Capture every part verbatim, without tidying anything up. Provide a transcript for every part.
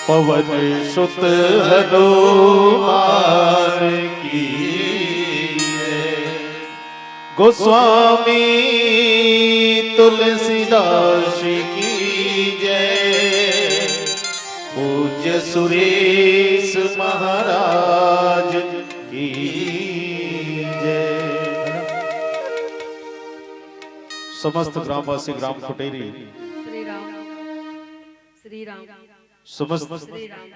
पवन सुत हनुमान की जय। गोस्वामी तुलसीदास की जय। पूज्य सुरेश महाराज की जय। समस्त ग्रामवासी, ग्राम खुटेरी, श्री राम, श्री राम, समस्त श्री राम।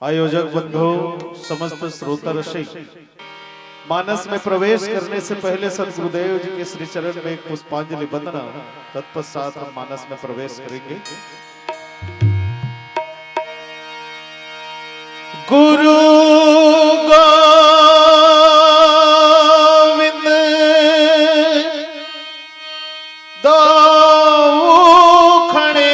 आयोजक बंधु, समस्त श्रोता रसिक, मानस में प्रवेश करने से पहले सदगुरुदेव जी के श्री चरण में एक पुष्पांजलि वंदना तत्पश्चात हम मानस में प्रवेश करेंगे। गुरु गोविंद दो खड़े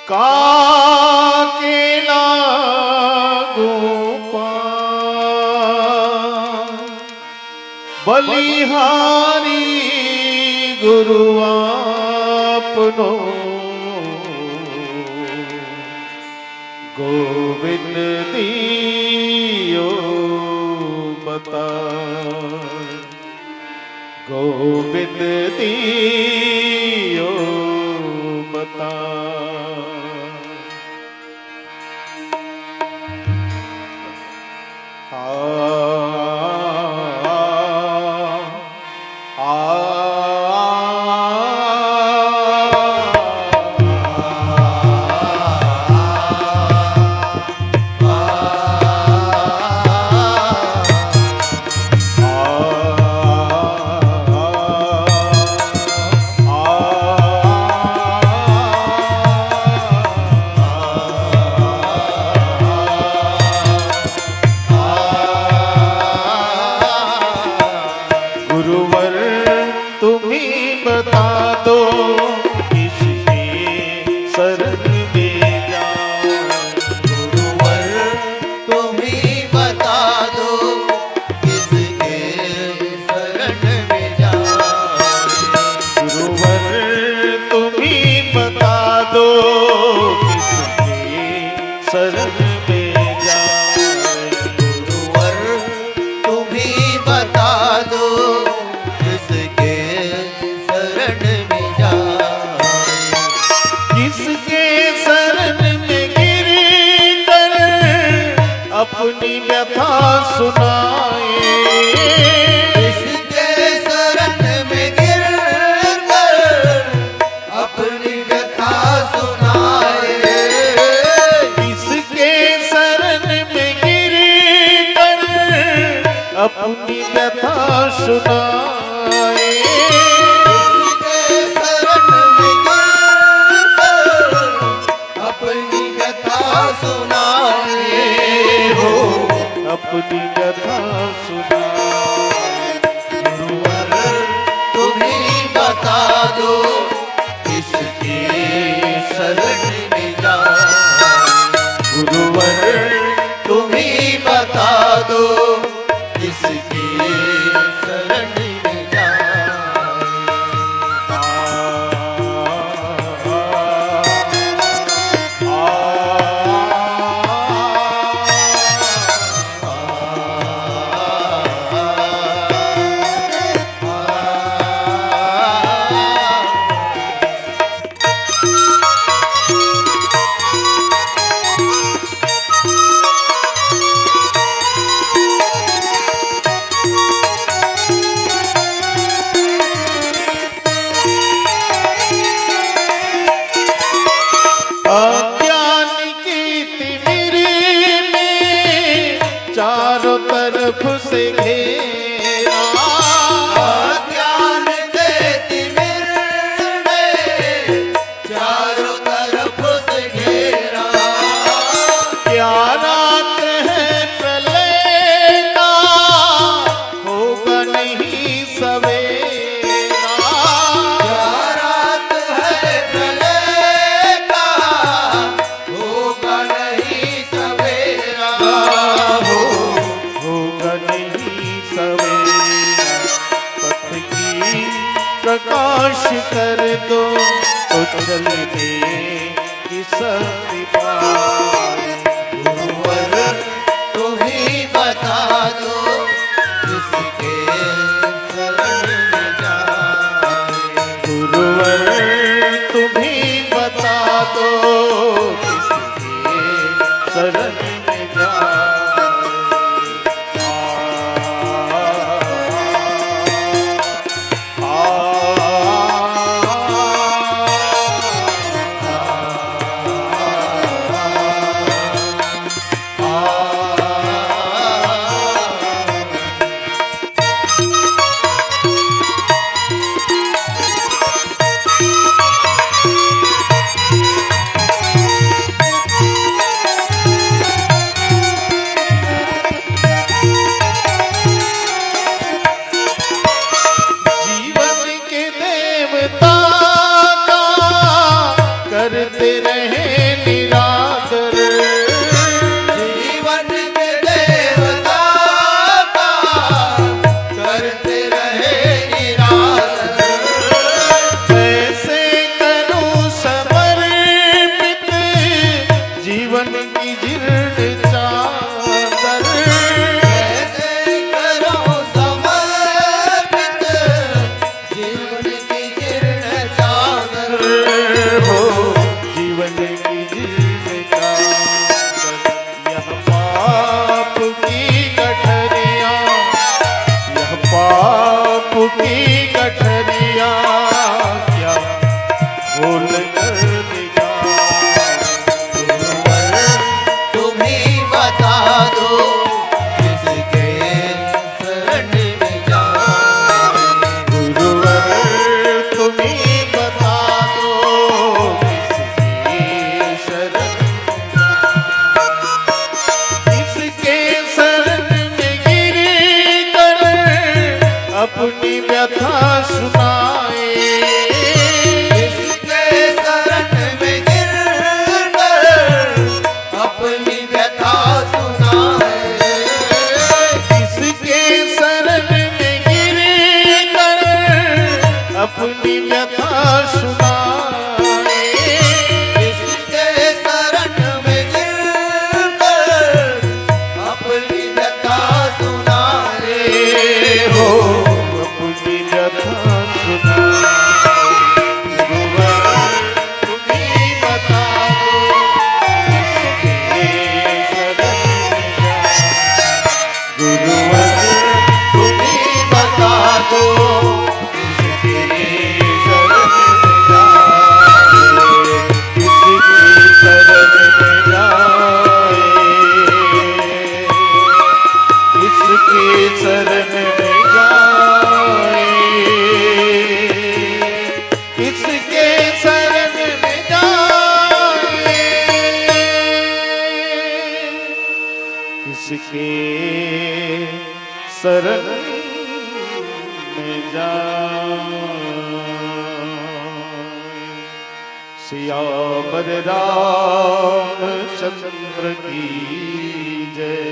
काके लागू पाँय। बलिहारी गुरु आपनो गोविंद दियो बताय। गोविंद दियो बताय। गुरुवर तुम्ही बता दो किसके शरण में जाऊं। गुरुवर तुम्ही बता दो किसके शरण में जाऊं। गुरुवर तुम्ही बता दो किसके शरण में जाऊं। गुरुवर तुम्ही बता दो किसके शरण में जाए। किसके शरण में गिर कर अपनी व्यथा सुनाए। किसके शरण में गिर कर अपनी व्यथा सुनाए। किसके शरण में गिर कर अपनी व्यथा सुनाए। किसके शरण में गिर कर अपनी व्यथा सुनाए हो। अपनी व्यथा सुनाए। गुरुवर तुम्ही बता दो किसके शरण में जाऊं। गुरुवर तुम्ही बता दो किसके शरण में जाऊं। अज्ञान की तिमिर में चारों तरफ से घेरा। अज्ञान के तिमिर में चारों तरफ से घेरा। क्या रात है प्रलय का, होगा नहीं सवेरा। क्या रात है प्रलय का, होगा नहीं सवेरा। हो, होगा नहीं सवेरा। पथ की प्रकाश कर दो, चलने की शक्ति पाए। गुरुवर तुम ही बता दो, किसके शरण में जाए। गुरुवर तुम ही बता दो, किसके शरण में जाए। आ, आ, आ, जीवन के देवता का करते रहे निरादर। जीवन के देवता का करते रहे निरादर। कैसे करूं समर्पित जीवन की जीर्ण चादर। कैसे करूं समर्पित जीवन की जीर्ण चादर। हो जीवन की जीर्ण चादर। यह पाप की गठरिया, यह पाप की गठरिया क्या खोल कर दिखा। गुरुवर तुम ही बता दो, किसके शरण में जाए। गुरुवर तुम ही बता दो, किसके शरण में जाए। किसके शरण में गिर कर अपनी व्यथा सुनाए। किसके शरण में गिर कर अपनी व्यथा सुनाए। किसके शरण में गिर कर अपनी व्यथा सुनाए। किसके शरण में गिर कर अपनी व्यथा सुनाए। हो अपनी व्यथा सुनाए। गुरुवर तुम ही बता दो, किसके शरण में जाए। गुरुवर तुम ही बता दो, किसके शरण में जाए। किसके शरण में जाए। किसके शरण में जाए। किसके शरण में जाए। किसके शरण में जाए। सियावर रामचंद्र की जय।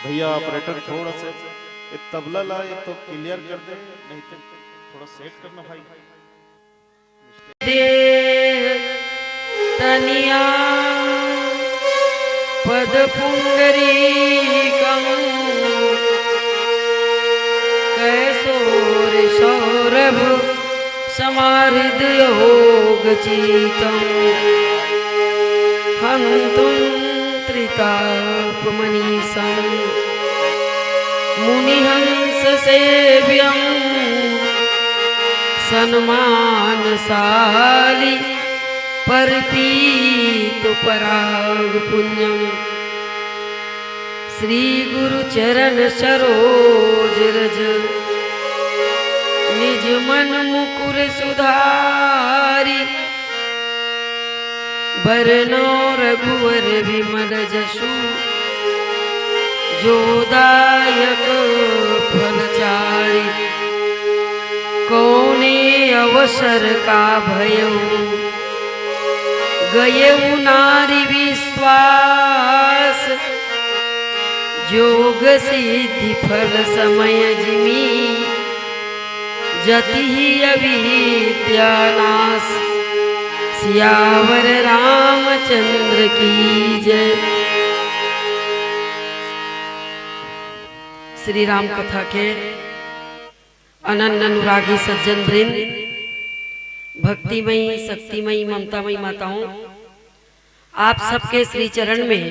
भैया, ऑपरेटर, थोड़ा सा ये तबला ला, ये तो क्लियर कर दे, नहीं तो थोड़ा सेट करना भाई। देह तनिया पद पुंडरीकं कैशोर सौरभ समाहृदयोगचीतं हन्तुं त्रितापमनीशं मुनिहंससेव्यं सन्मानशालि पर्पीतपरागपुञ्जं। श्री गुरु चरण सरोज रज निज मन मुकुर सुधारी। बरनउँ रघुवर विमल जसु जो दायक फलचारी। कौने अवसर का भयउ गयउ नारि विश्वास। जोग सिद्धि फल समय जिमि जतिहि अविद्या नास। सियावर रामचंद्र की जय। श्री राम कथा के अनन्य अनुरागी सज्जन वृंद, भक्तिमयी, शक्तिमयी, ममतामयी माताओं, आप सबके श्री चरण में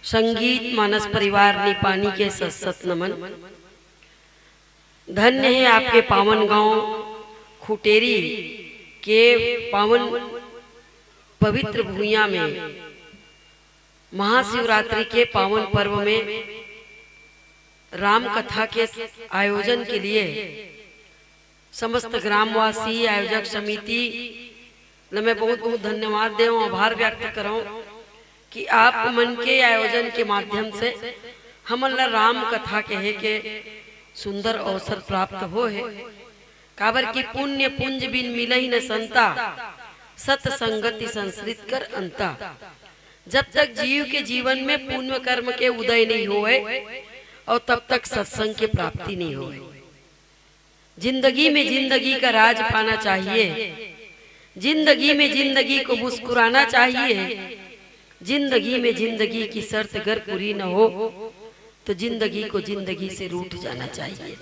संगीत मानस परिवार निपानी के सत सत नमन। धन्य है आपके पावन गांव खुटेरी के पावन पवित्र भुइयां में महाशिवरात्रि के पावन पर्व में राम कथा के आयोजन के लिए समस्त ग्रामवासी, आयोजक समिति ल मैं बहुत बहुत धन्यवाद देवं, आभार व्यक्त करंव कि आप मन के आयोजन के माध्यम से हमन ला राम कथा कहे के सुंदर अवसर प्राप्त हो हे। काबर कि पुण्य पुंज बिन मिलही न संता, सत संगति संसृत कर अंता। जब तक जीव के जीवन में पुण्य कर्म के उदय नहीं होए और तब तक सत्संग के प्राप्ति नहीं होए। जिंदगी में जिंदगी का राज पाना चाहिए, जिंदगी में जिंदगी को मुस्कुराना चाहिए, जिंदगी में जिंदगी की शर्त अगर पूरी न हो तो जिंदगी को जिंदगी से रूठ जाना चाहिए।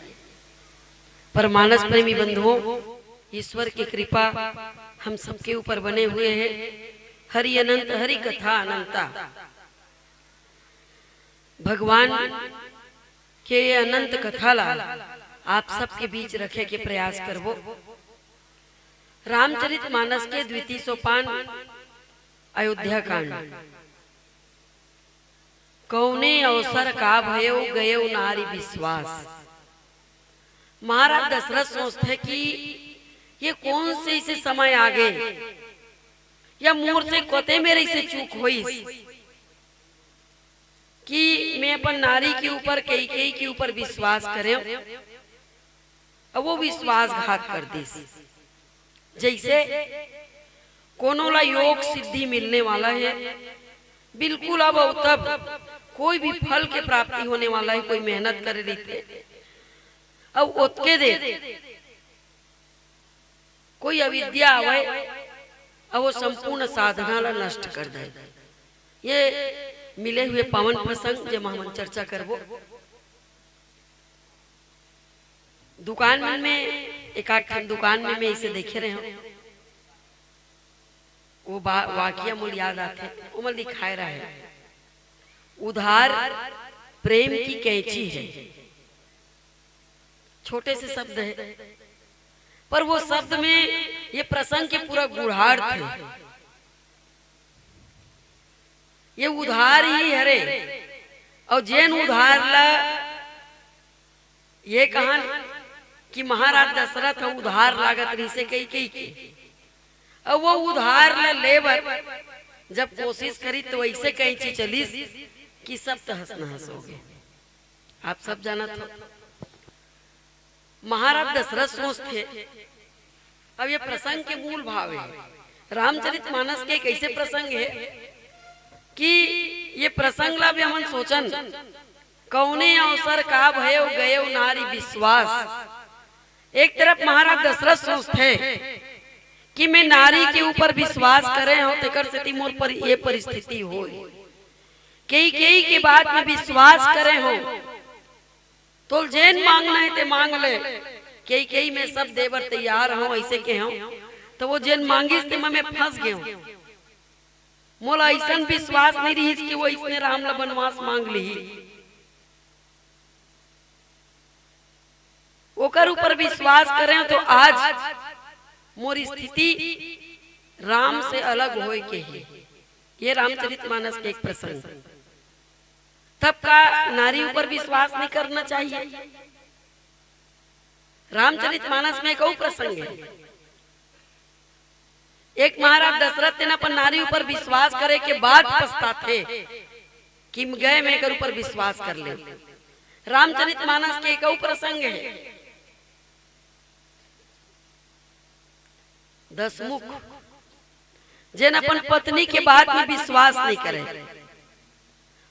पर मानस प्रेमी बंधुओं, ईश्वर की कृपा हम सबके ऊपर बने हुए है। हरि अनंत, हरि कथा अनंता। भगवान के ये अनंत कथा ला आप सबके बीच रखे के प्रयास करबो। रामचरित मानस के द्वितीय सोपान, अयोध्या कांड। कौने अवसर का भयो गयो नारी विश्वास। महाराज दशरथ सोचथे कि ये कौन से ऐसे समय आ गए या मोर से कते मेरे से चूक होइस कि मैं अपन नारी के ऊपर, कैकेयी के ऊपर विश्वास करेंव, अब वो विश्वासघात कर दिस। जैसे कोनो ला योग सिद्धि मिलने वाला है, बिल्कुल अब अउ तब कोई भी फल के प्राप्ति होने वाला है, कोई मेहनत करे रहिथे, अब ओतके दे कोई अविद्या आवे, अब वो संपूर्ण साधना ला नष्ट कर दे। ये मिले हुए पावन प्रसंग, जेमा हमन चर्चा करबो। दुकान मन में, एक आध ठन दुकान में मैं इसे देखे रहे हूँ, वो बा-, वाकिया मोला याद आथे, ओमा लिखाए रहे, "उधार प्रेम की कैंची है।" छोटे से शब्द है, पर वो शब्द में ये प्रसंग के पूरा गूढ़ार्थ है। ये उधार ही हरे, और जेन उधार ला ये कहन कि महाराज दशरथ ह उधार लागत रहिसे कैकेयी के, और वो उधार ला ले बर जब कोशिश करी तो ऐसे कैंची चलिस कि सब तहस नहस हो गए। आप सब जानत हो। महाराज दशरथ सोचथे, अब ये प्रसंग के मूल भाव है, रामचरित मानस के कैसे प्रसंग है कि ये प्रसंग ला भी हमन सोचन, कौने अवसर का भयो गयो नारी विश्वास। एक तरफ महाराज दशरथ सोचथे कि मैं नारी के ऊपर विश्वास करे हूँ, तेकर सेती मोर पर ये परिस्थिति होय। कैकेयी के बात में विश्वास करे हूँ, तोल जेन मांगना है ते मांग ले, कैकेयी मैं सब दे बर तैयार हूँ, ऐसे के हूँ। तो वो जेन मांगिस ते मैं फंस गए हूँ। मोला ऐसन विश्वास नहीं रहिस कि वो इसने राम ला वनवास मांग ली। ओकर ऊपर विश्वास करें तो आज मोर स्थिति राम से अलग होए के ही। ये रामचरित मानस के एक प्रसंग। तब का नारी ऊपर विश्वास नहीं करना चाहिए? रामचरित मानस में एक अउ प्रसंग है। एक महाराज दशरथ तेन अपन नारी ऊपर विश्वास करे के बाद पछताथे कि गए मैं एकर ऊपर विश्वास कर ले। रामचरित मानस के एक अउ प्रसंग है। दशमुख, जेन अपन पत्नी के बात में विश्वास नहीं करे,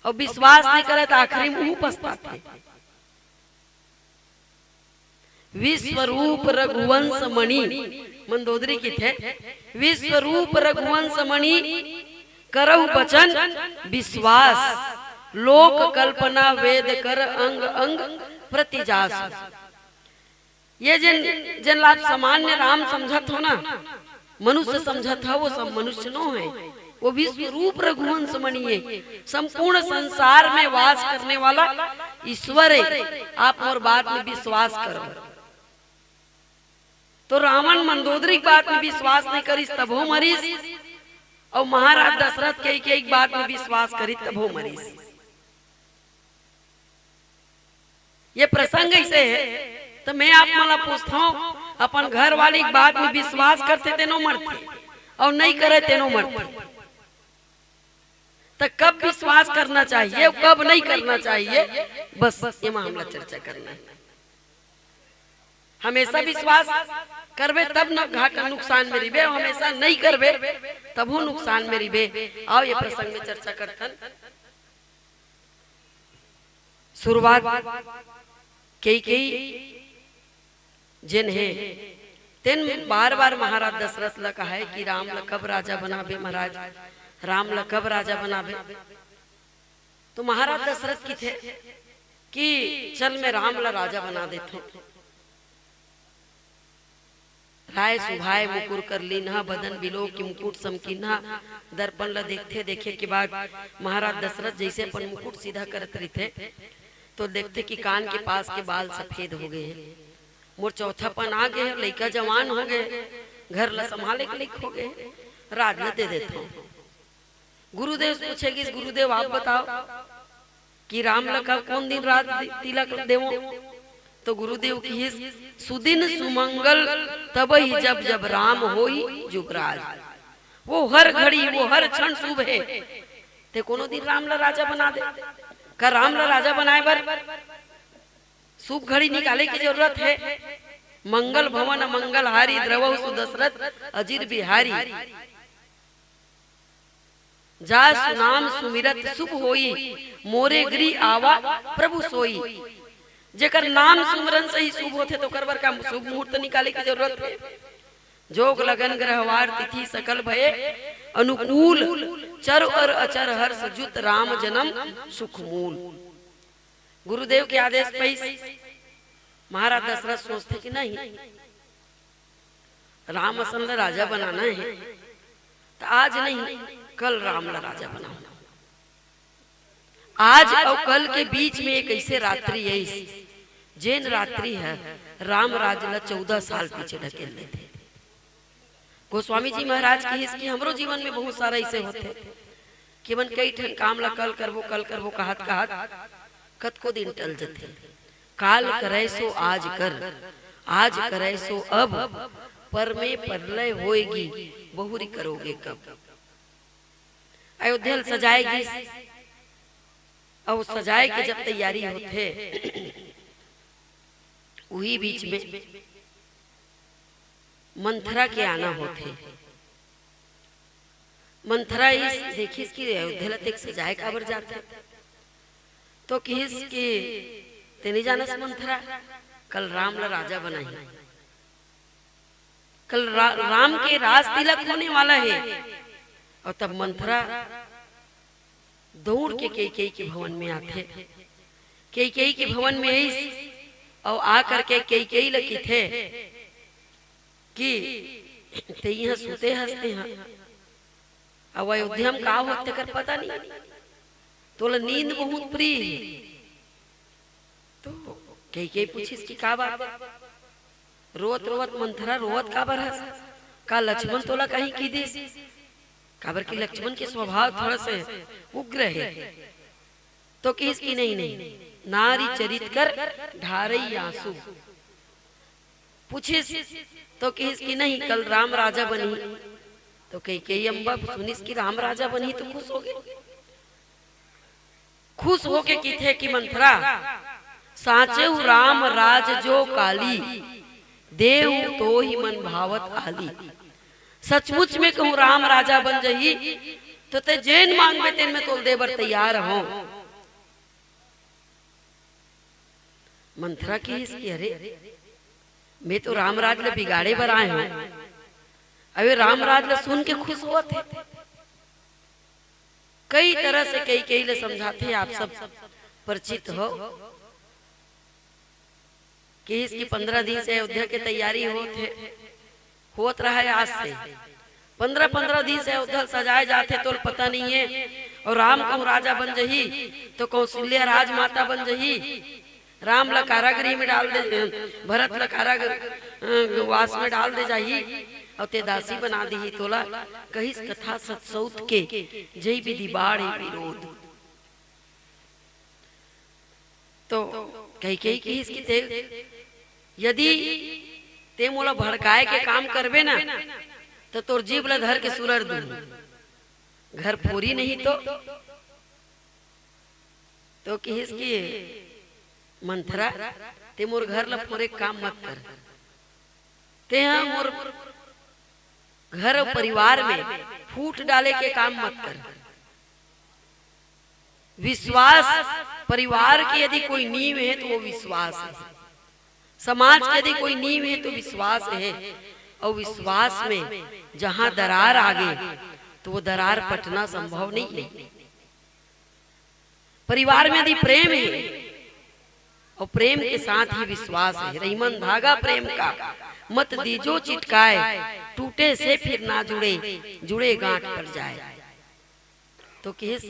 और विश्वास नहीं करे तो आखिरी में ऊ पछताथे। विश्वरूप रघुवंश मणि, मंदोदरी किथे, विश्वरूप रघुवंश मणि, करहु बचन विश्वास, लोक कल्पना वेद कर अंग अंग प्रति जासु। ये जेन, जेन ला आप सामान्य राम समझत हो ना, मनुष्य समझत हो, वो सब मनुष्य नो है, वो विश्वरूप रघुवंश मणि है, संपूर्ण संसार में वास करने वाला ईश्वर है। आप मोर बात में विश्वास करो। तो रावण मंदोदरी के बात में विश्वास नहीं करिस, तभो मरिस, और महाराज दशरथ कैकेयी के बात में विश्वास करिस, तभो मरिस। ये प्रसंग ऐसे है, तो मैं आप मन ला पूछता हूँ, अपन घर वाली के बात में विश्वास करथे तेनो मरथे, और नहीं करे तेनो मरथे। तो कब विश्वास करना चाहिए, कब नहीं करना चाहिए, बस ये मामला चर्चा करना है। हमेशा विश्वास करबे तब न घाटा नुकसान में रिबे, और हमेशा नहीं करबे तबहू नुकसान में रिबे। आओ ये प्रसंग में चर्चा करथन। शुरुआत कैकेयी जेन हे, तेन बार-बार महाराज दशरथ ल कहे कि राम ल कब राजा बनाबे महाराज, राम ल कब राजा बनाबे? तो महाराज दशरथ किथे कि चल मैं राम ल राजा बना देथों। राय सुभाय मुकुर कर लीन्हा, बदन बिलो की मुकुट सम कीन्हा। दर्पण ल देखथे, देखे के बाद महाराज दशरथ जैसे अपन मुकुट सीधा करत रहिथे, तो देखथे कि कान के पास के बाल सफेद हो गए हैं। मोर चौथापन आ गए, लइका जवान हो गए, घर ल संभाले के लइक हो गए, राज ल दे देथों। गुरुदेव से पूछे गिस, "गुरुदेव, आप बताओ कि राम ल कब, कौन दिन राज दि-, तिलक देवों?" तो गुरुदेव किहिस, "सुदिन सुमंगल तब ही जब जब राम होई जुगराज।" वो हर घड़ी, वो हर क्षण शुभ है। ते कोनो दिन राम ल राजा बना दे। का राम ल राजा बनाए बर शुभ घड़ी निकाले की जरूरत है? मंगल भवन मंगल हारी, द्रवहु सु दशरथ अजिर बिहारी। जा सुनाम सुमिरत शुभ होई, मोरे गृह आवा प्रभु सोई। जेकर नाम सुमरन से ही शुभ होथे, तो ओकर बर का शुभ मुहूर्त निकाले की जरूरत है? जोग लगन ग्रहवार तिथि सकल भये अनुकूल, चर और अचर हर्ष जुत राम जन्म सुख मूल। गुरुदेव के आदेश पाइस महाराज दशरथ सोचथे कि नहीं, राम असन ल राजा बनाना है, त आज नहीं, कल राम ल राजा बनाहूं। आज अउ कल के बीच में एक ऐसे रात्रि आइस, जेन रात्रि ह राम राज ल चौदह साल पीछे ढकेल देथे। गोस्वामी जी महाराज किहिस कि हमरो जीवन में बहुत सारा ऐसे होथे कि मन कई ठन काम ला कल करबो, कल करबो कहत कहत कतको दिन टल जथे। काल करे सो आज कर, आज करे सो अब, पर में परलय होएगी, बहुरी करोगे कब। अयोध्या ल सजाए गिस, अउ सजाए के जब तैयारी होथे, उही बीच में मंथरा के आना होथे। मंथरा इस देखिस कि अयोध्या ल तेक सजाए काबर जाथे, तो किहिस कि ते नइ जानस मंथरा, कल राम ल राजा बनाही, कल रा-, राम के राज तिलक होने वाला है। और तब मंथरा दौड़ के कैकेयी के भवन में आथे। कैकेयी के भवन में आइस, अउ आ करके कैकेयी ल किथे कि ते इहाँ सुते हस, ते इहाँ, अउ अयोध्या म का होत तेकर पता नहीं, तोला नींद बहुत प्रिय हे। तो कैकेयी पूछिस कि का बात? रोवत रोवत मंथरा रोवत काबर हस? का लक्ष्मण तोला कहीं कहि दिस? काबर कि लक्ष्मण के स्वभाव थोड़ा से उग्र है। तो किहिस कि नहीं, नहीं, नारी चरित कर ढारई आंसू। पूछिस तो किहिस कि नहीं, कल राम राजा बनही। तो कैकेयी अम्बा सुनिस कि राम राजा बनही तो खुश हो गे। खुश होके किथे कि मंथरा, "साचेउ राम राज जो काली, देउ तोहि मन भावत आली।" सचमुच में कहूँ राम राजा बन जही, तो ते जेन मांगबे तेन में तोल दे बर तैयार हूँ। मंथरा किहिस कि अरे, मैं तो रामराज ल बिगाड़े बर आए हूँ। अबे रामराज ल सुन के खुश होत हे। कई तरह से कई कई ल समझाथे, आप सब परिचित हो। किहिस कि पंद्रह दिन से अयोध्या के तैयारी होत हे, होत रहा है आज से। पंद्रह पंद्रह दिन से अयोध्या ल सजाए जाथे, तोल पता नहीं है। और राम कहूँ राजा बन जही, तो कौशल्या राजमाता बन जही। राम ल कारागृह में डाल दे, भरत ल कारागृह, अ, वास में डाल दे जाही, और ते दासी बना दीही तोला। कहिस कथा सत सौत के, जई विधि बाढ़े विरोध। तो कई कई किहिस कि ते, यदि ते मोला भड़काए के काम करबे ना, तो तोर जीभ ल धर के सुलर दूँ। घर फोरी नहीं तो। तो किहिस कि मंथरा, ते मोर घर ल फोरे के काम मत कर। ते ह मोर घर अउ परिवार में फूट डाले के काम मत कर। विश्वास परिवार के यदि कोई नींव है तो वो विश्वास है। समाज के यदि कोई नींव है तो विश्वास है। और विश्वास में जहां दरार आ गई तो वो दरार पटना संभव नहीं है। परिवार में यदि प्रेम है और प्रेम के साथ ही विश्वास है, रहीमन धागा प्रेम का मत दीजो चिटकाए, टूटे से फिर ना जुड़े, जुड़े गांठ पर जाए। तो किहिस,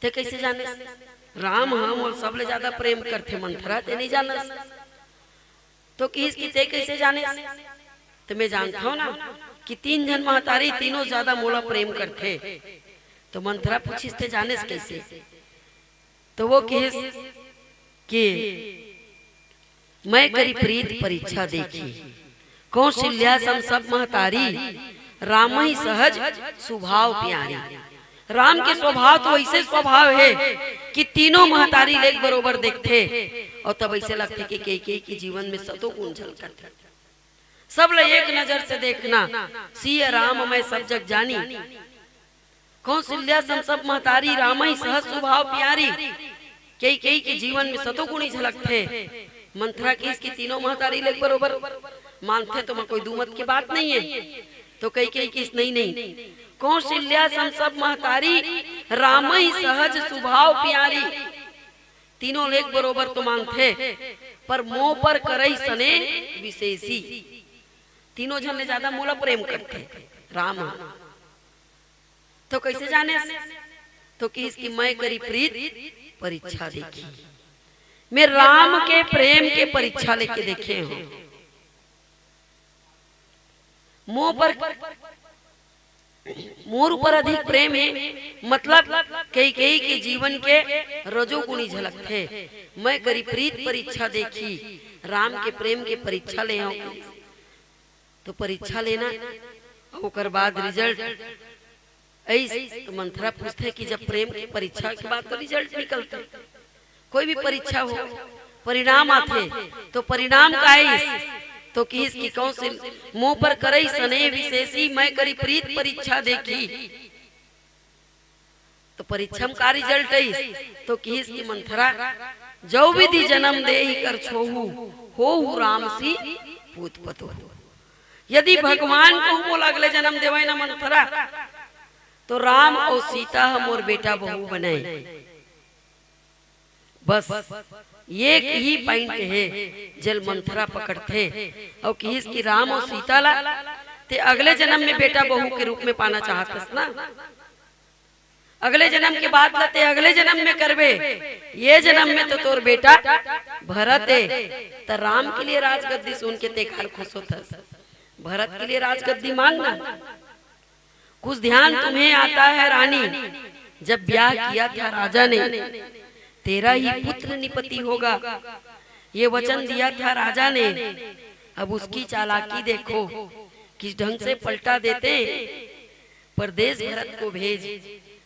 ते कैसे जाने? राम ह मोला सबले ज्यादा प्रेम करथे मंथरा, ते नहीं जानस। तो किहिस कि ते कैसे जाने? तो मैं जानता हूँ ना कि तीन झन महतारी, तीनों ज्यादा मोला प्रेम करथे। तो मंथरा पूछिस, ते जानेस कैसे? तो वो किहिस कि मैं करी प्रीत परीक्षा देखी, कौशल्या सम सब महतारी, राम ही सहज स्वभाव प्यारी। राम के स्वभाव तो ऐसे स्वभाव है कि तीनों महतारी लेक बरोबर देखथे और तब ऐसे लगथे कि कई कई के जीवन में सतो गुण झलकत है। सब ल एक नजर से देखना, सिय राम मैं सब जग जानी। कौशल्या सम सब महतारी, राम ही सहज स्वभाव प्यारी। कई कई के जीवन में सतो गुणी झलकथे। मंथरा किहिस कि तीनों महतारी लेक बरोबर मानथे, तो मैं कोई दू मत के बात नहीं है। तो कई कई किहिस नहीं नहीं, कौशल्या सम सब महतारी, राम ही सहज स्वभाव प्यारी। तीनों लेक बरोबर तो मानथे, पर मोह पर करई सने विशेषी। तीनों झन ले ज्यादा मोला प्रेम करथे राम ह। तो कैसे जाने? तो किहिस कि मैं करी प्रीत परीक्षा देखी, मैं राम के प्रेम के परीक्षा लेके देखे हूँ। मोर पर, मोर ऊपर अधिक प्रेम है, मतलब कई कई के जीवन के रजोगुणी झलकथे। मैं करी प्रीत परीक्षा देखी, राम के प्रेम के परीक्षा ले हूँ। तो परीक्षा लेना, ओकर बाद रिजल्ट। ऐस तो मंथरा पूछथे कि जब प्रेम के परीक्षा के बाद तो रिजल्ट निकलथे, कोई भी परीक्षा हो, परिणाम आथे, तो परिणाम का आइस? तो किहिस कि कौशल्या मोह पर करई सने विशेषी, मैं करी प्रीत परीक्षा देखी। तो परीक्षा में का रिजल्ट आइस? तो किहिस कि मंथरा, जौ विधि जन्म देहि कर छोहू, होहू राम सी पूत पतोहू। यदि भगवान कहूँ मोला अगले जन्म देवय ना मंथरा, तो राम अउ सीता ह मोर बेटा बहू बनय। बस एक ही पॉइंट हे, जेल मंथरा पकड़थे अउ किहिस कि राम अउ सीता ला ते अगले जन्म में बेटा बहू के रूप में पाना चाहत हस ना। अगले जन्म के बात ला ते अगले जन्म में करबे, ये जन्म में तो तोर बेटा भरत हे। त राम के लिए राजगद्दी सुन के ते काबर खुश होथस? भरत के लिए राजगद्दी मांगना। कुछ ध्यान तुम्हें आता है रानी, जब ब्याह किया था राजा ने, तेरा ही पुत्र निपति होगा, ये वचन दिया था राजा ने। अब उसकी चालाकी देखो, किस ढंग से पलटा देते हैं। परदेश भरत को भेज,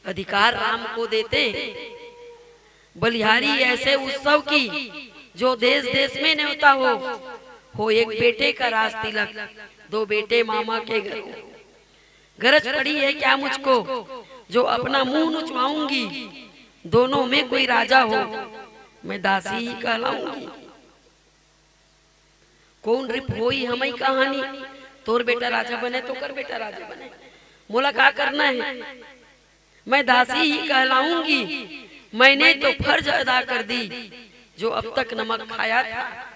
अधिकार राम को देते हैं। बलिहारी ऐसे उत्सव की, जो देश देश में न्योता हो, हो एक बेटे का राज तिलक, दो बेटे मामा के घर। गरज पड़ी है क्या मुझको, जो अपना मुंह नुचवाऊंगी, दोनों में कोई राजा हो, मैं दासी ही कहलाऊंगी। कौन रिप होई हमई कहानी, तोर बेटा राजा बने, तोकर बेटा राजा बने, मोला का करना है? मैं दासी ही कहलाऊंगी। मैंने तो फर्ज अदा कर दी, जो अब तक नमक खाया था।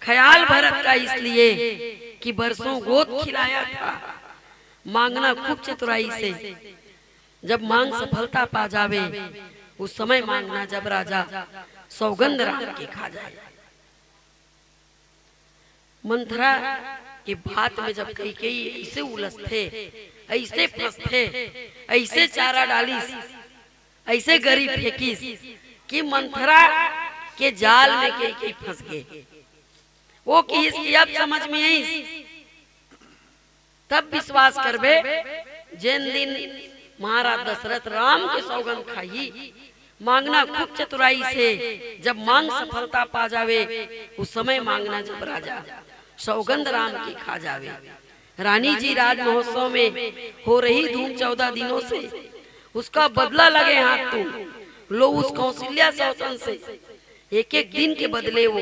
ख्याल भरत का इसलिए कि बरसों गोद खिलाया था। मांगना खूब चतुराई से, जब मांग सफलता पा जावे, उस समय मांगना जब राजा, सौगंध राम की खा जाए। मंथरा के बात में जब कैकेयी ऐसे उलझथे, ऐसे फंसथे, ऐसे चारा डालिस, ऐसे गरी फेंकिस कि मंथरा के जाल में कैकेयी फंस गे। वो किहिस कि अब समझ में आइस, तब विश्वास करबे, जेन दिन महाराज दशरथ राम के सौगंध खाही, मांगना खूब चतुराई से, जब मांग सफलता पा जावे, उस समय मांगना जब राजा, सौगंध राम की खा जावे। रानी जी राज महोत्सव में हो रही धूम चौदह दिनों से, उसका बदला लगे हाथ तुम, लो उस कौशल्या सौतन से, एक एक दिन के बदले वो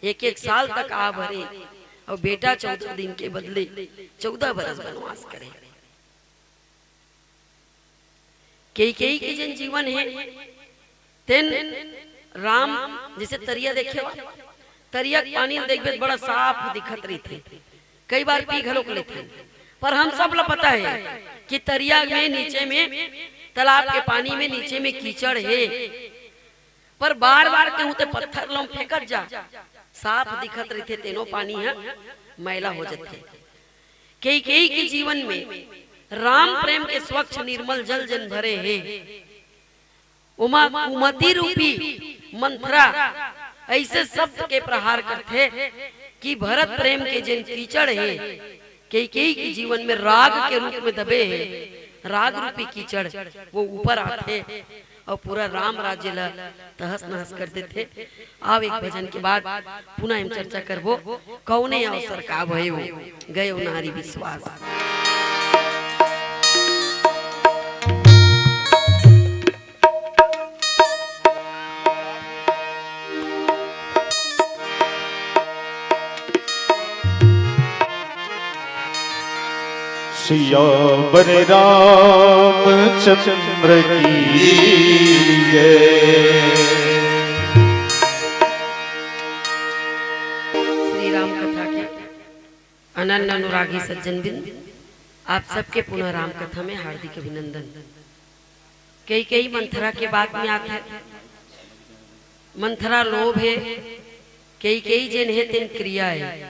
एक एक साल तक आ भरे, और बेटा चौदह दिन के बदले चौदह बरस बनवास करे। कैकेयी के जेन जीवन हे, तेन राम जैसे तरिया देखे वा, तरिया के पानी ल देखबे त बड़ा साफ दिखत रहिथे, कई बार पी घलोक लेथे, पर हम सब ला पता है कि तरिया में नीचे में, तालाब के पानी में नीचे में कीचड़ हे, पर बार बार कहूं ते पत्थर लोम फेंकत जा, साफ दिखत रहिथे, तेनो पानी ह मैला हो जथे। कैकेयी के जीवन में राम प्रेम के स्वच्छ निर्मल जल जन भरे हे, ओमा कुमति रूपी मंथरा ऐसे शब्द के प्रहार करथे कि भरत प्रेम के जेन कीचड़ हे, कैकेयी के जीवन में राग के रूप में दबे हे, राग रूपी कीचड़ वो ऊपर आथे और पूरा राम राज्य ला तहस नहस कर देथे। आव एक भजन के बाद पुनः हम चर्चा करबो, कौने अवसर का भयो गयो नारी विश्वास। सियावर रामचंद्र की जय। श्री राम कथा के अनन्य अनुरागी सज्जन बिंद, आप सबके पुनः राम कथा में हार्दिक अभिनंदन। कैकेयी मंथरा के बात में आथे। मंथरा लोभ हे, कैकेयी जेन हे तेन क्रिया हे,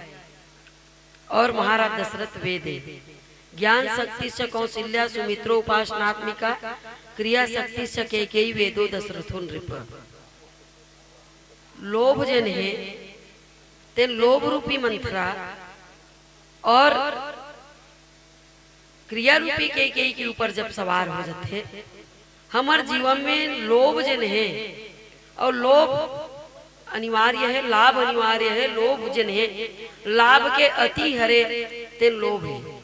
और महाराज दशरथ वेद हे। ज्ञान शक्ति च कौशल्या सुमित्रो उपासनात्मिका, क्रिया शक्ति च कैकेयी वेदो दशरथो नृप। लोभ जेन हे, तेन लोभ रूपी मंथरा और क्रिया रूपी कैकेयी के ऊपर जब सवार हो जाथे, हमर जीवन में लोभ जेन हे, और लोभ अनिवार्य हे, लाभ अनिवार्य हे, लोभ जेन हे, लाभ के अति हरे, तेन लोभ हे।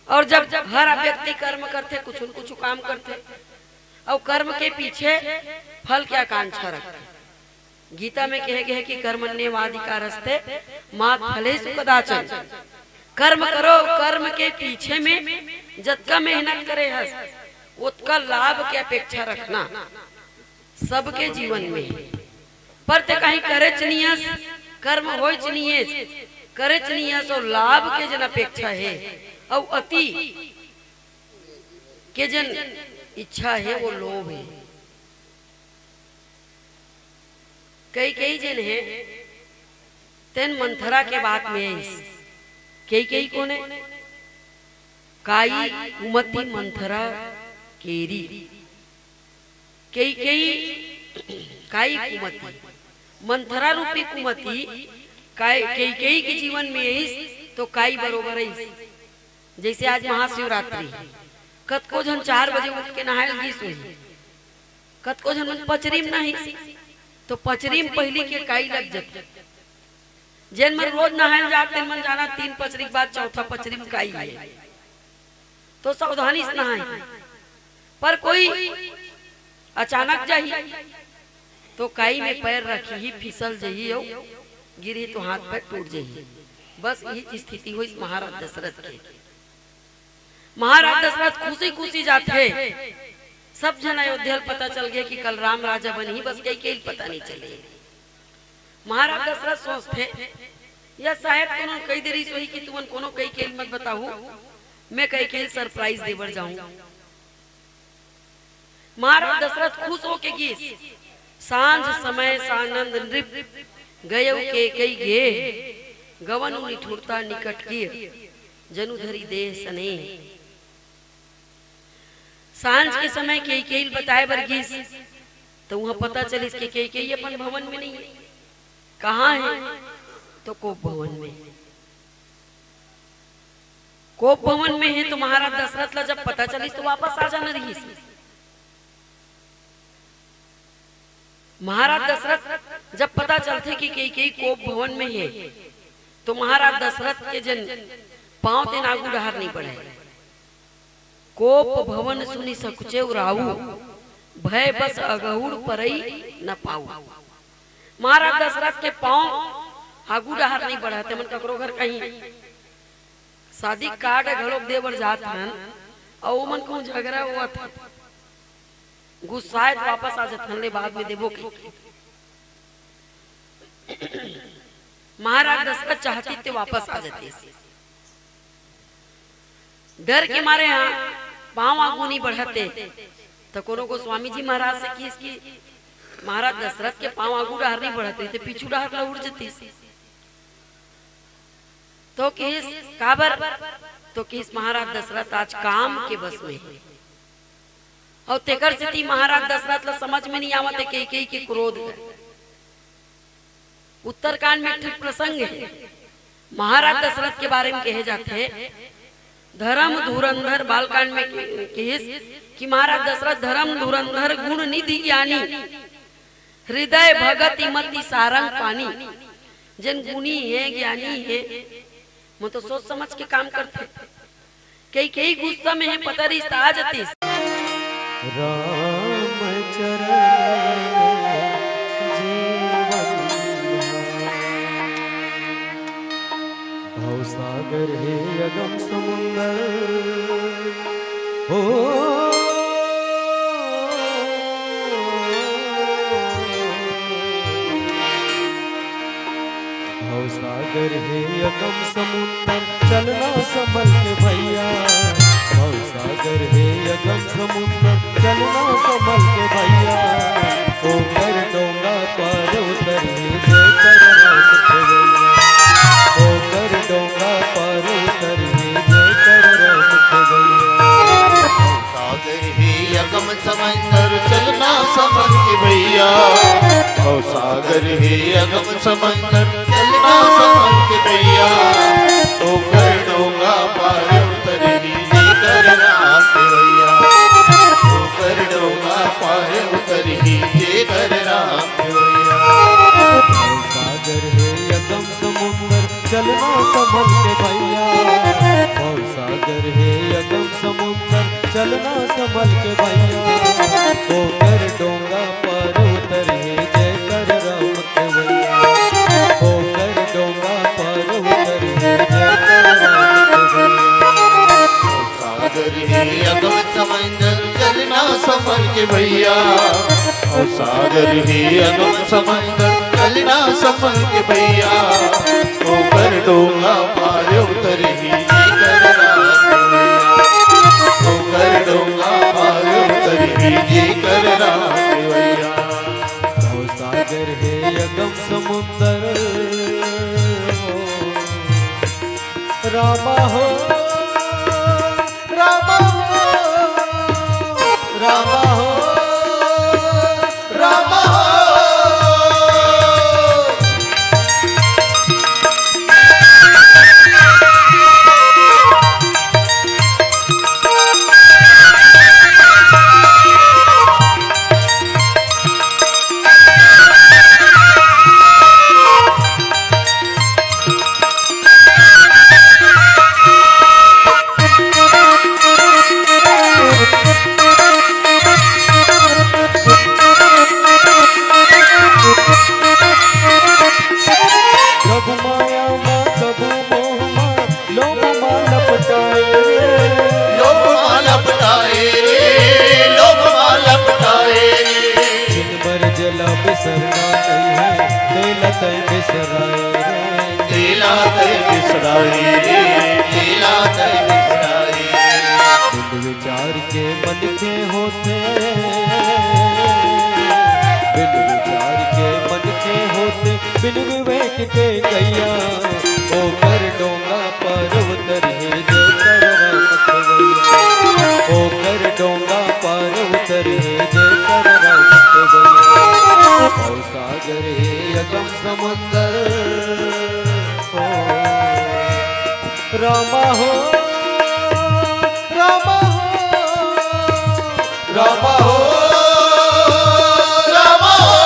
और जब हर व्यक्ति कर्म करथे, कुछ न कुछ काम करथे, और कर्म के पीछे फल के आकांक्षा रखथे। गीता में कहे गए कि कर्मण्येवाधिकारस्ते मा फलेषु कदाचन। कर्म करो, कर्म के पीछे में जतका मेहनत करे हस, ओतका लाभ के अपेक्षा रखना सबके जीवन में। पर ते कहीं करेच नियस, कर्म होयच नियस, करेच नियस, और लाभ के जेन अपेक्षा हे, और अति के जेन इच्छा हे, वो लोभ हे। कैकेयी जेन हे, तेन मंथरा के बात में आइस। कैकेयी कोन हे? काई, कुमति, मंथरा, केरी। कैकेयी, काई, कुमति, मंथरा रूपी कुमति, काई, कैकेयी के जीवन में आइस तो काई बरोबर आइस। जैसे आज महाशिवरात्रि, कतको झन चार बजे उठ के नहाए ल गिस होही, कतको झन मन पचरी म नहाइस, तो पचरी म पहिली के काई लग जथे। जेन मन रोज नहाए ल जात, तेन मन जाना तीन पचरी के बाद चौथा पचरी म काई हे, तो सावधानी से नहाही। पर कोई अचानक जाही, तो काई में पैर रखही, फिसल जही, अउ गिरही तो हाथ पैर टूट जाही। बस यही स्थिति होइस महाराज दशरथ के। महाराज दशरथ खुशी खुशी जाथे, सब झन अयोध्या ल पता चल गया कि कल राम राजा बनही, बस कैकेयी ल पता नहीं चले। महाराज दशरथ सोचथे, या शायद कोनो कहि दे रहिस होही कि तुमन कोनो कैकेयी ल मत बताहू, मैं कैकेयी ल surprise दे बर जाहूं। महाराज दशरथ खुश होके गिस। सांझ समय सानंद नृप गयउ कैकेयी गेह, गवन निठुरता निकट गिर, जनु धरि देह सनेह। सांझ के समय कैकेयी ल बताए बर गिस, त उहां पता चलिस कि कैकेयी अपन भवन में नहीं है। कहां है? तो कोप भवन में। कोप भवन में है तो महाराज दशरथ ला जब पता चलिस तो वापस आ जाना रहिस। महाराज दशरथ जब पता चलथे कि कैकेयी कोप भवन में है, तो महाराज दशरथ के जन पांव तेन आगू डहार नहीं बढ़े। कोप भवन सुनि सकुचेउ राऊ, भय बस अगहुड़ परई न पाऊ। महाराज दशरथ के पांव आगू डहार नहीं बढ़े। तेमन ककरो घर कहीं शादी कार्ड घलोक दे बर जात हन, अउ ओमन कहूं झगड़ा होवत हन, गुस्साए त वापस आ जात हन, ले बाद में देबो कहिके। महाराज दशरथ चाहती ते वापस आ जाते, डर के मारे हां पांव आगू नहीं बढ़ाते। त कोनो गोस्वामी जी महाराज से किहिस कि महाराज दशरथ के पांव आगू डहार नहीं बढ़ाते, ते पीछू डहार ला उड़ जतिस। तो किहिस, काबर? तो किहिस, महाराज दशरथ आज काम के बस में है। अउ तेकर सेती महाराज दशरथ ला समझ में नहीं आवत है कैकेयी के क्रोध है। उत्तरकांड में एक ठन प्रसंग है, महाराज दशरथ के बारे में कहे जाथे, धर्म धुरंधर, बालकांड में कि-, किहिस कि महाराज दशरथ धर्म धुरंधर गुण निधि ज्ञानी, हृदय भगति मति सारंग पानी। जेन गुणी हे, ज्ञानी हे, मन तो सोच समझ के काम करथे। कैकेयी गुस्सा में हे, पता रहिस त आ जतिस। राम चरण में जीवन भवसागर हे अगम समुंदर हो। भवसागर हे अगम समुंदर, चलना संभल के भैया। भवसागर हे अगम समुंदर, चलना संभल के भैया। ओकर डोंगा पार उतरही, जय कर राम के भैया। ओकर डोंगा पार उतरही, जय कर राम के भैया। सागर हे अगम समंदर, चलना संभल के भैया। भवसागर हे अगम समंदर, चलना संभल के भैया। ओकर डोंगा पार उतरही, जय कर राम के भैया। ओकर डोंगा पार उतरही, जय कर राम के भैया। भवसागर हे अगम समुंदर, चलना संभल के भैया। भवसागर हे अगम समुंदर, चलना संभल के भैया। ओकर डोंगा पार उतरही, जय कर राम के भैया। ओकर डोंगा पार उतरही, जय कर राम के भैया। सागर हे अगम समंदर, चलना संभल के भैया। ओ सागर हे अगम समंदर, चलना संभल के भैया। ओकर डोंगा पार उतरही, जय कर राम के भैया। ओकर डोंगा पार उतरही, जय कर राम के भैया। भवसागर हे अगम समुंदर, रामा हो, रामा हो, रामा हो, रामा हो। तेला तै बिसराए रे, तेला तै बिसराए रे, तेला तै बिसराए रे। बिन विचार के मन के होथे, बिन विचार के मन के होथे, बिन विवेक के गैया, ओकर डोंगा पार उतरही जय कर राम खेवैया। ओकर डोंगा पार उतरही जय कर राम खेवैया। भव सागर हे अगम समंदर हो, रामा हो, रामा हो, रामा हो, रामा हो।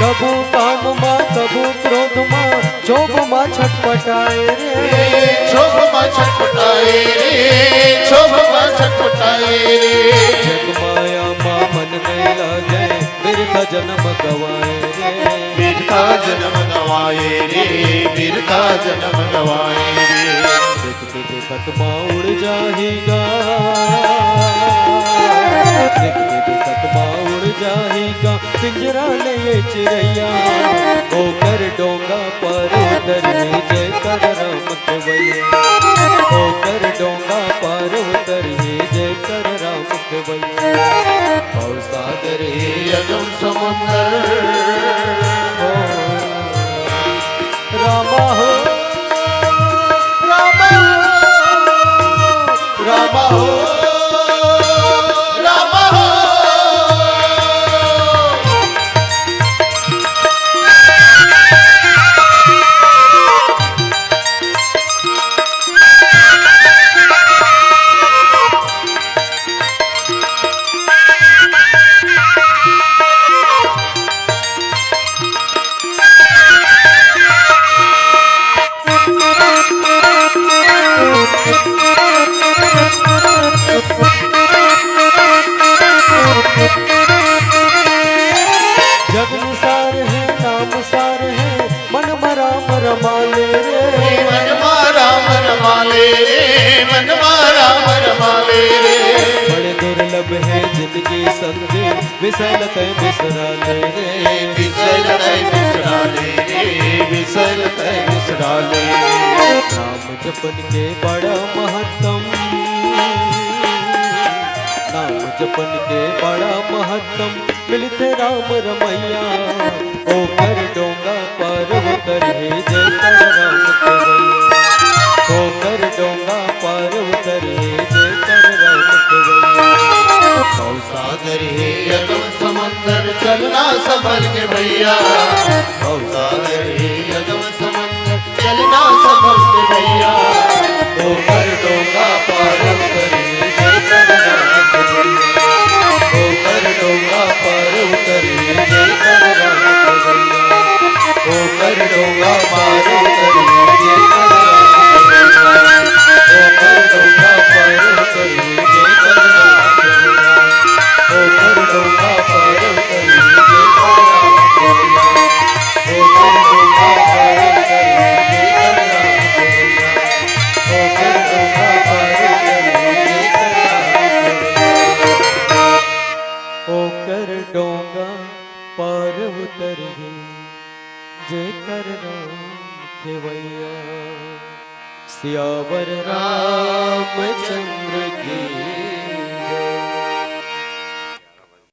कभू काम मा, कभू क्रोध मा, क्षोभ मा छटपटाए रे। क्षोभ मा छटपटाए रे, क्षोभ मा छटपटाए रे। जग माया मा मन नइ लागे, बिरथा जनम गवाए रे। बिरथा जनम गवाए रे, बिरथा जनम गवाए रे। देखत मा उड़ जाही गा, देखत मा उड़ जाही गा, पिंजरा ले ये चिरैया। ओकर डोंगा पार उतरही जय कर राम खेवैया। ओकर डोंगा पार उतरही जय कर राम खेवैया। भव सागर हे अगम समुंदर हो। रामा हो, रामा हो, रामा हो, रामा हो। जग निसार हे, नाम सार हे, मन मा राम रमा ले रे। मन मा राम रमा ले रे, मन मा राम रमा ले रे। बड़े दुर्लभ हे जिनगी संगी, बिसैल तै बिसरा ले रे। बिसैल तै बिसरा ले रे, बिसैल तै बिसरा ले रे। नाम जपन के बड़ा महत्तम, नाम जपन के बड़ा महत्तम, मिलथे राम रमैया। ओकर डोंगा पार उतरही जय कर राम खेवैया। ओकर डोंगा पार उतरही जय कर राम खेवैया। भव सागर हे अगम समंदर, चलना संभल के भैया। भव सागर हे अगम समंदर, चलना संभल के भैया। ओकर डोंगा पार उतरही जय कर राम खेवैया। ओकर डोंगा पार उतरही जय कर राम खेवैया। ओकर डोंगा पार उतरही जय कर राम खेवैया। ओकर डोंगा पार उतरही जय कर राम खेवैया। ओकर डोंगा पार उतरही जय कर राम खेवैया। ओकर डोंगा पार उतरही जय कर राम खेवैया। ओकर डोंगा पार उतरही जय कर राम खेवैया। ओकर डोंगा पार उतरही जय कर राम खेवैया। सियावर रामचंद्र